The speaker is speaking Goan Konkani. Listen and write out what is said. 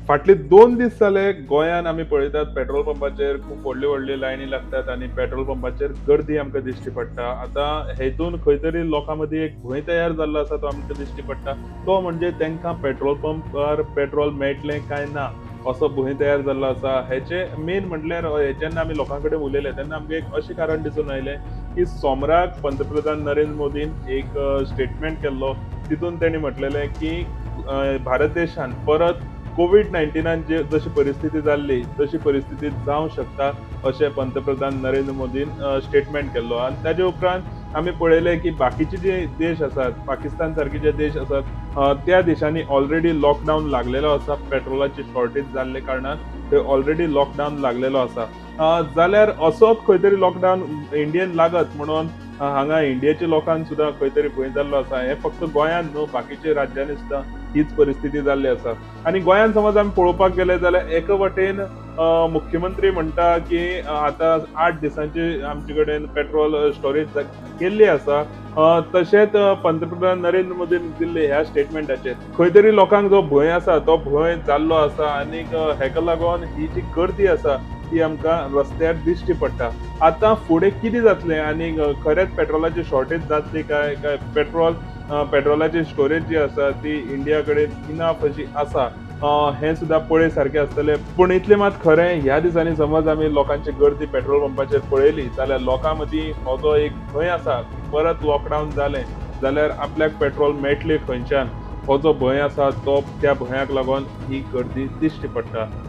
फाटले 2 दीस जाले गोंयांत आमी पळयतात, पेट्रोल पंपाचेर खूब व्हडल्यो व्हडल्यो लायनी लागतात आनी पेट्रोल पंपाचेर गर्दी आमकां दिश्टी पडटा. आतां हेतून खंय तरी लोकां मदीं एक भंय तयार जाल्लो आसा, तो आमकां दिश्टी पडटा. तो म्हणजे तांकां पेट्रोल पंपार पेट्रोल मेळटलें काय ना, असो भंय तयार जाल्लो आसा. हेचे मेन म्हटल्यार जेन्ना आमी लोकां कडेन उलयले तेन्ना आमकां एक अशें कारण दिसून आयलें की सोमराक पंतप्रधान नरेंद्र मोदीन एक स्टेटमेंट केल्लो. तितून तेणी म्हटलेलें की भारत देशान परत कोवीड 19न जे जशी परिस्थिती जाल्ली तशी परिस्थिती जावं शकता, अशें पंतप्रधान नरेंद्र मोदीन स्टेटमेंट केल्लो. आनी ताजे उपरांत आमी पळयलें की बाकीचे जे देश आसात, पाकिस्तान सारके जे देश आसात, त्या देशांनी ऑलरेडी लॉकडावन लागलेलो आसा. पेट्रोलाची शॉर्टेज जाल्ले कारणान थंय ऑलरेडी लॉकडावन लागलेलो आसा. जाल्यार असोच खंय तरी लॉकडावन इंडियेन लागत म्हणून हांगा इंडियेच्या लोकांक सुद्दां खंय तरी भंय जाल्लो आसा. हें फक्त गोंयांत न्हू, बाकीच्या राज्यांनी सुद्दां हीच परिस्थिती जाल्ली आसा. आनी गोंयांत समज आमी पळोवपाक गेले जाल्यार एका वटेन मुख्यमंत्री म्हणटा की आतां 8 दिसांची आमचे कडेन पेट्रोल स्टोरेज केल्ली आसा. तशेंच पंतप्रधान नरेंद्र मोदीन दिल्ले ह्या स्टेटमेंटाचेर खंय तरी लोकांक जो भंय आसा तो भंय जाल्लो आसा. आनीक हेका लागून ही जी गर्दी आसा ती आमकां रस्त्यार दिश्टी पडटा. आतां फुडें कितें जातलें आनी खरेंच पेट्रोलाची शॉर्टेज जातली काय, काय पेट्रोलाची स्टोरेज जी आसा ती इंडिया कडेन इनाफ अशी आसा, हें सुद्दां पळय सारकें आसतलें. पूण इतलें मात खरें, ह्या दिसांनी समज आमी लोकांची गर्दी पेट्रोल पंपाचेर पळयली जाल्यार लोकां मदीं हो जो एक भंय आसा, परत लॉकडावन जालें जाल्यार आपल्याक पेट्रोल मेळटलें खंयच्यान, हो जो भंय आसा तो त्या भंयाक लागून ही गर्दी दिश्टी पडटा.